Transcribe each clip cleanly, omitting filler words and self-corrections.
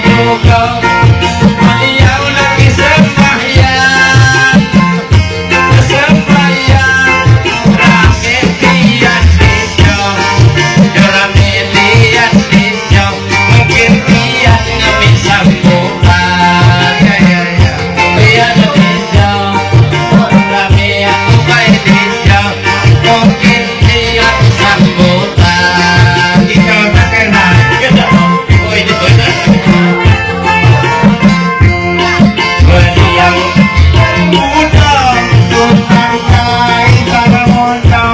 Juga beliau lagi sembahyang, sembahyang rame tian dijo, rame tian dijo, mungkin tian ngambil sambutan. Ya ya ya. Tian dijo, rame aku baik dijo, mungkin tian sambutan. Kita terkenal. Beliau Muda Sultan Kaisar Muda,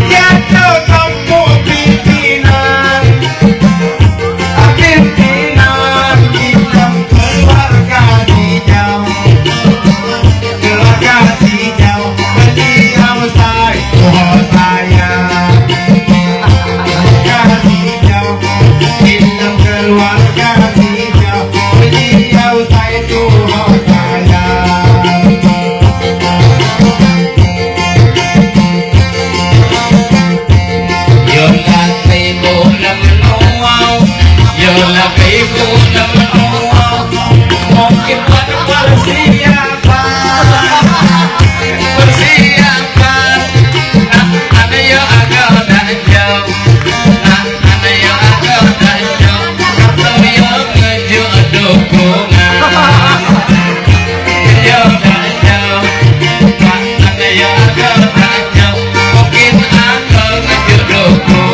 jatuh tampuk pimpinan, pimpinan kita keluarga hijau, keluarga hijau, beliau saya Tuhan saya, keluarga hijau, kita keluarga hijau, beliau saya Tuhan saya. Yola ibu lam yola ibu lam mungkin persiapan, persiapan. Nah, ana yo agak dak jauh, nah, ana yo agak dak jauh, atau yo ngejuk dukungan. Yo dak jauh, nah, ana yo agak dak jauh, mungkin aku ngejuk dukungan.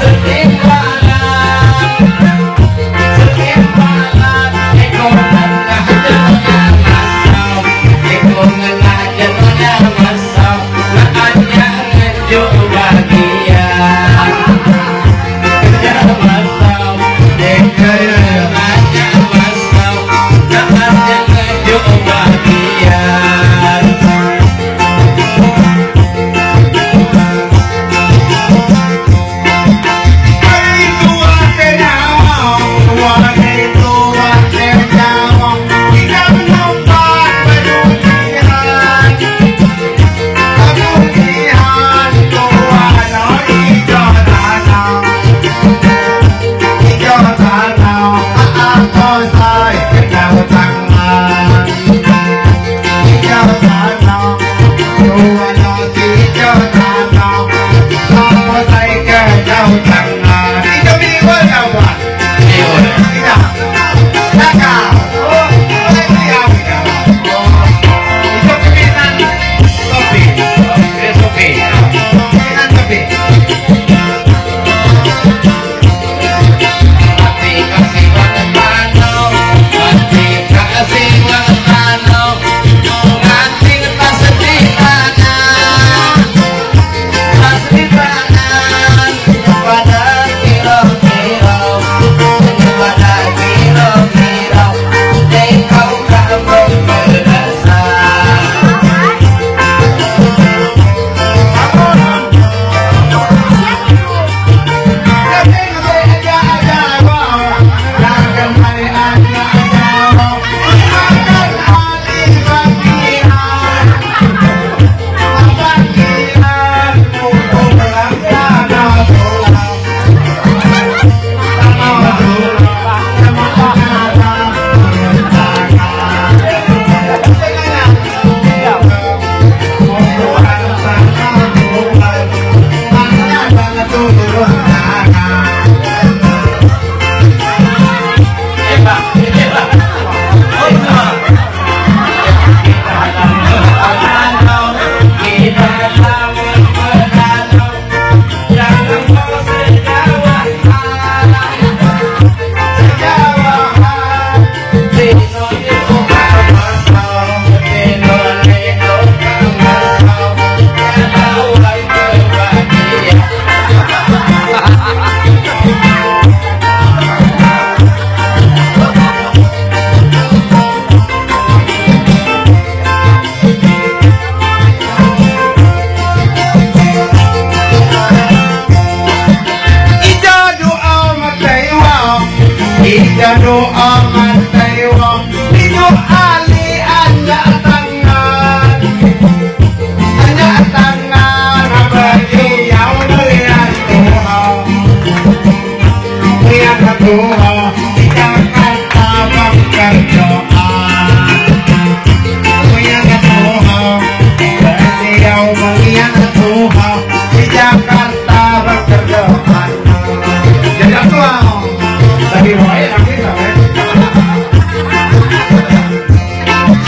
Setimbalan, setimbalan, ekor tanah.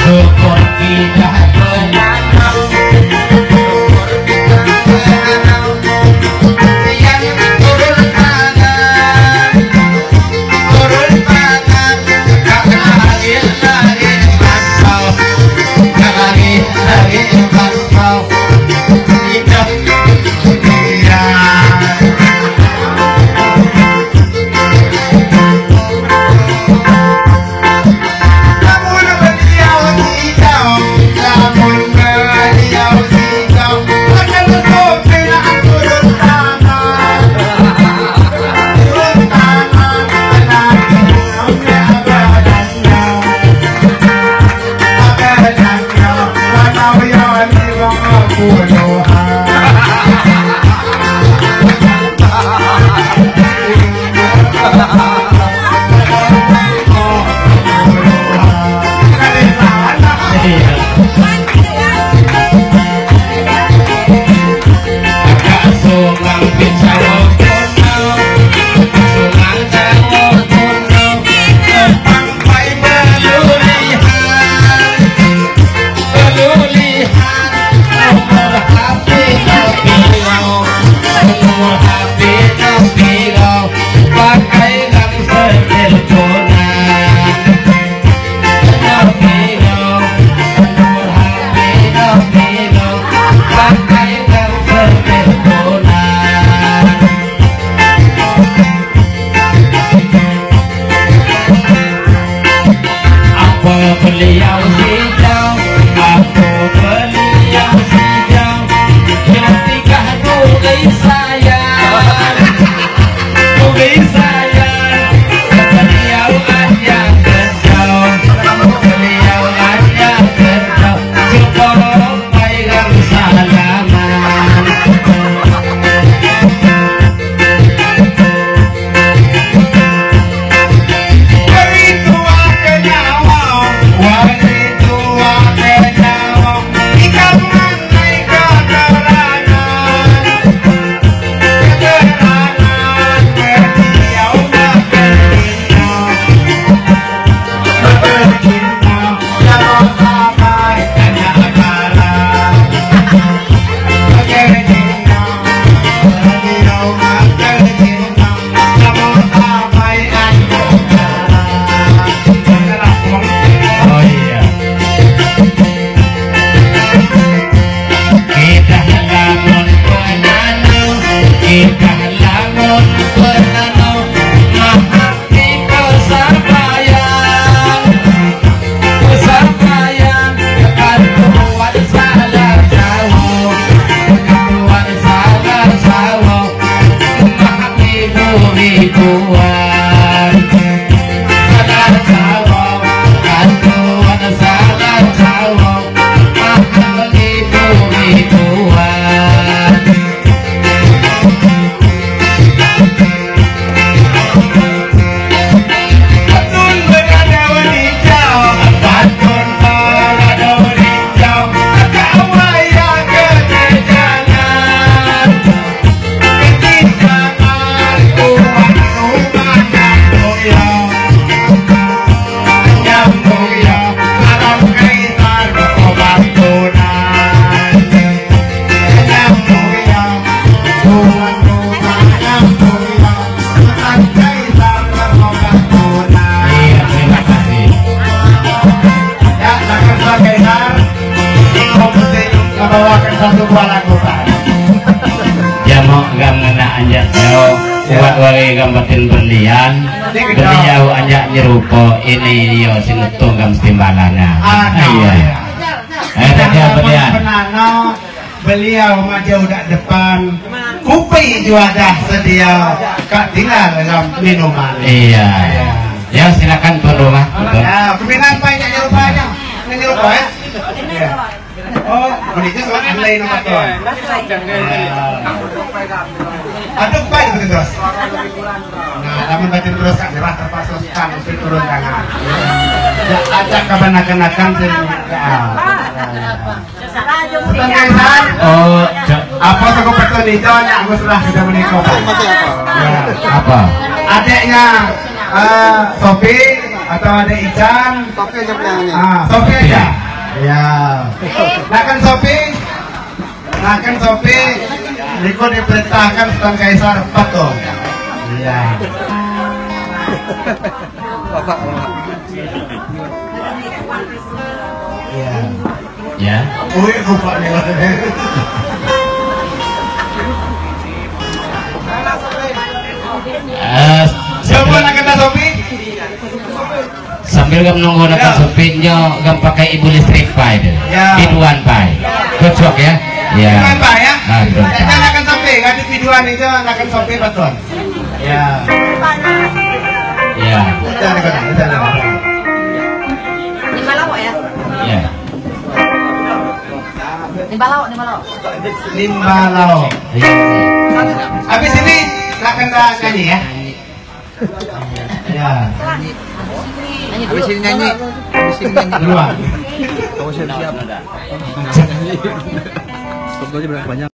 Syukur tidak menanam, syukur tidak menanam, yang turun tangan, turun tangan, kak lari-lari pasau, kak lari-lari pasau, tidak dia. Lamun beliau hijau, lamun beliau hijau, akan sopir turun tangan, turun tangan, anak abadannya, abadannya, manau yang 50-an. Agak sungang bicara kuno, sungang tawo kuno, sampai belulihan, belulihan, nomor HP piro, nomor HP piro, pakai langsung teleponan. Piro, nomor HP piro, pakai langsung teleponan. Apa beliau hijau, apa beliau hijau, ketika duri sayang, duri sayang, beliau ayah kecau, beliau ayah kecau, syukur bayang salaman. Wali tua kenyawa, wali tua kenyawa, ikan manai keterangan, keterangan beliau bercinta, bercinta, kalau sampai kenyataan, bercinta, beliau bercinta, kalau sampai Oh iya. Kita lamun penano, kita lamun penano, mahati kesabayan, kesabayan, katuan salah jauh, katuan salah jauh, mahati ribuan. Salah jawab, katuan salah jawab, mahal itu ribuan. Patun berada hijau, patun berada hijau, kawaya ketejangan, ketejangan kuat rumah goyang, nyambung alam kaisar kebatunan, nyambung kuat rumah nyambung alam kaisar kebatunan. Iya, terima kasih. Ya, silakan Pak Kaisar. Komposisi membawakan satu buah lagu, Pak. Jamok gam ngena anjak jauh, buat wali gam batin berlian, beliau anjak nyerupo ini yo sinutung gam setimbalana. Ah, Iya. Eh, tadi apa dia? Penano, beliau maju udah depan, kupi juga dah sedia, kak tinggal dalam minuman. Iya. Ya silakan tuan rumah. Betul. Ya, pembinaan Pak ini nyerupanya, ini nyerupa ya. Iya. Oh, ini soal online nomor tuan. Aduh, Pak itu betul terus. Nah, namun batin terus kak nyerah terpaksa sekali mesti turun tangan. Ya, acak kapan-kapan sih. Sultan Kaisar. Oh, Apa soko petun hijau nya aku sudah kita menikah. Ya. apa? Adiknya Sofi Atau ada Ican. Sofi aja penyanyinya. Ah, Sofi aja. Ya. Nah kan Sofi. Nah kan Sofi. Niko diperintahkan Sultan Kaisar patung. Iya. Bapak, bapak. Iya. Ya. Wih, lupa nih. Siapa nak kata Sofi? Sambil gam nunggu nak Ya. Sofi nyo gam pakai ibu listrik pai deh. Ya. Biduan pai. Cocok ya. Ya. Biduan pai ya. Nah, biduan Kita pai. akan Sofi, ngadu biduan itu akan Sofi batuan. Ya. Ya. Jangan kena, jangan. Nimbalawak ya? Ya. Nimbalawak, nimbalawak. Nimbalao. Ya. Habis ini akan nyanyi ya. Ya. Nyanyi Habis dulu. ini nyanyi. Habis ini nyanyi. Duluan. Kamu siap-siap. Stop aja banyak.